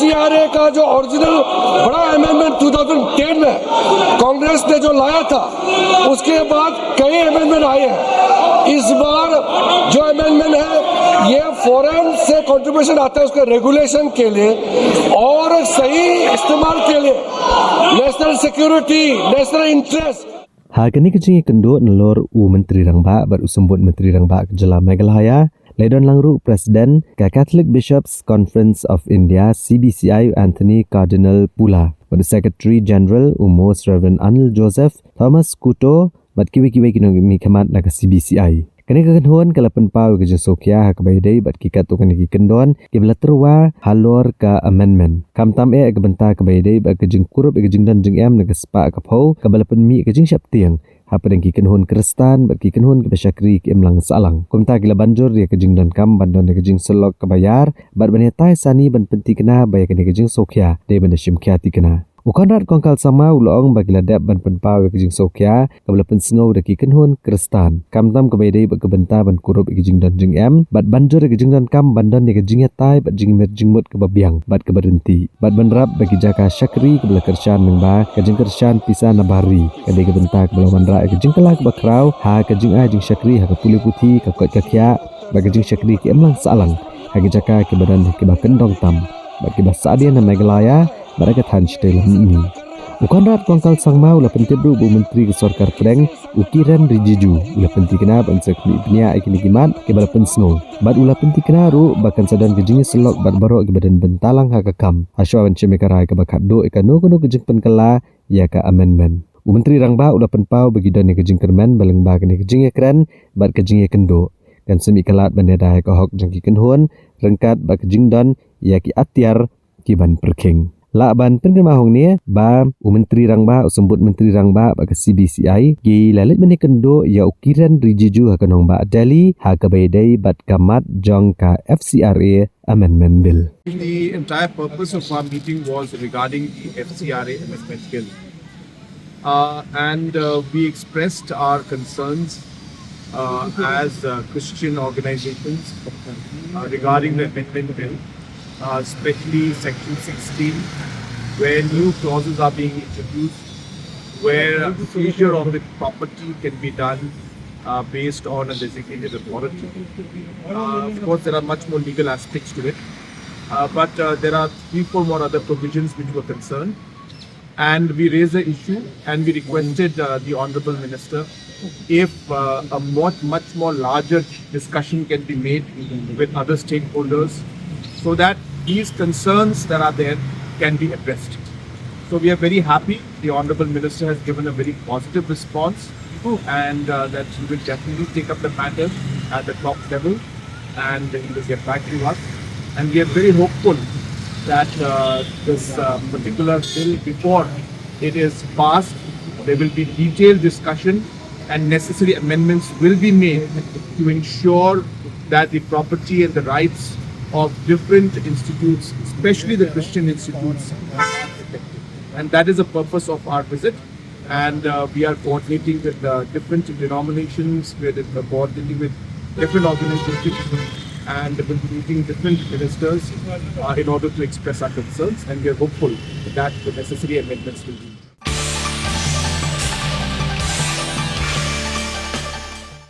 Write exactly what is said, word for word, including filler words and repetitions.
सीआरए का जो ओरिजिनल बड़ा अमेंडमेंट दो हज़ार दस में कांग्रेस ने जो लाया था, उसके बाद कई अमेंडमेंट आए हैं। इस बार जो अमेंडमेंट है, ये फॉरेन से कंट्रीब्यूशन आता है उसके रेगुलेशन के लिए और सही इस्तेमाल के लिए, नेशनल सिक्योरिटी, नेशनल इंटरेस्ट। Ha kane ka jingïakynduh nalor u Myntri Rangbah bad u Symbud Myntri Rangbah ka jylla Meghalaya, la don lang ruh President ka Catholic Bishops Conference of India, C B C I, u Anthony Cardinal Pula, bad u Secretary General u Most Reverend Anil Joseph, Thomas Kuto, bad kiwei kiwei ki nongmihkhmat na ka C B C I. Kane ka kynhun ka la pynpaw ïa ka jingsngewkhia ha kaba ïadei bad ki katto katne ki kyndon kiba la tyrwa halor ka amendment. Khamtam eh ïa ka bynta kaba ïadei bad ka jingkurup ïa ka jingdon jingem na ka spah ka phew kaba la pynmih ïa ka jingsheptieng hapdeng ki kynhun Khristan bad ki kynhun kiba shakri ki imlang sahlang. Kumta ki la ban jur ïa ka jingdonkam ban don ïa ka jingsyllok kaba ïar bad ban ïatai sani ban pynthikna ba ïa kane ka jingsngewkhia dei ban da shim khia thikna. U Conrad Kongkal Sangma u la ong ba ki la dep ban pynpaw ïa ka jingsngewkhia kaba la pynsngew da ki kynhun Khristan, khamtam kaba ïadei bad ka bynta ban kurup ïa ka jingdon jingem bad ban jur ïa ka jingdonkam ban don ïa ka jingïatai bad jingmir jingmut kaba biang bad kaba ryntih, bad ban rap ba ki jaka shakri kaba la kyrshan lyngba ka jingkyrshan pisa na bar ri ka dei ka bynta kaba la wanrah ïa ka jingkylla kaba khraw ha ka jingai jingshakri ha ka pule puthi, ka koit ka khiah bad ka jingshakri ki imlang sahlang ha ki jaka kiba don kiba kyndong tam bad kiba sadia na Meghalaya bad ha ka thaiñ shatei lam mihngi. U Conrad Kongkal Sangma u la pyntip ruh ba u Myntri ka Sorkar Pdeng u Kiren Rijiju u la pynthikna ban sa khmih bniah ïa kine ki mat kiba la pynsngew bad u la pynthikna ruh ba kan sa don ka jingïasyllok bad baroh kiba don bynta lang ha ka kam hashwa ban shim ïa ka rai kaba khatduh ïa kano kano ka jingpynkylla ïa ka amendment. U Myntri Rangbah u la pynpaw ba ki don ïa ka jingkyrmen ba lyngba kane ka jingïakren bad ka jingïakynduh kan sa mih ka lad ban ïada ïa ka hok jong ki kynhun ryngkat bad ka jingdon ïa ki atiar ki ban pyrkhing. Lah ban pynkynmaw hangne ba u Myntri Rangbah, u Symbud Myntri Rangbah bad ka C B C I ki la leit ban ïakynduh ïa u Kiren Rijiju ha ka nongbah Delhi ha kaba ïadei bad ka mat jong ka F C R A Amendment Bill. The entire purpose of our meeting was regarding the F C R A Amendment Bill. Uh, and uh, we expressed our concerns uh, as uh, Christian organizations uh, regarding the amendment bill, uh, especially section sixteen, where new clauses are being introduced, where seizure of the property can be done uh, based on a designated authority. Uh, of course, there are much more legal aspects to it, uh, but uh, there are three, four more other provisions which were concerned. And we raised the issue and we requested uh, the Honorable Minister if uh, a much, much more larger discussion can be made with other stakeholders so that these concerns that are there can be addressed. So we are very happy. The Honorable Minister has given a very positive response and uh, that he will definitely take up the matter at the top level and he will get back to us. And we are very hopeful that uh, this uh, particular bill, before it is passed, there will be detailed discussion and necessary amendments will be made to ensure that the property and the rights of different institutes, especially the Christian institutes, are protected. And that is the purpose of our visit. And uh, we are coordinating with uh, different denominations, we are uh, coordinating with different organizations, and we'll be meeting different ministers uh, in order to express our concerns. And we are hopeful that the necessary amendments will be made.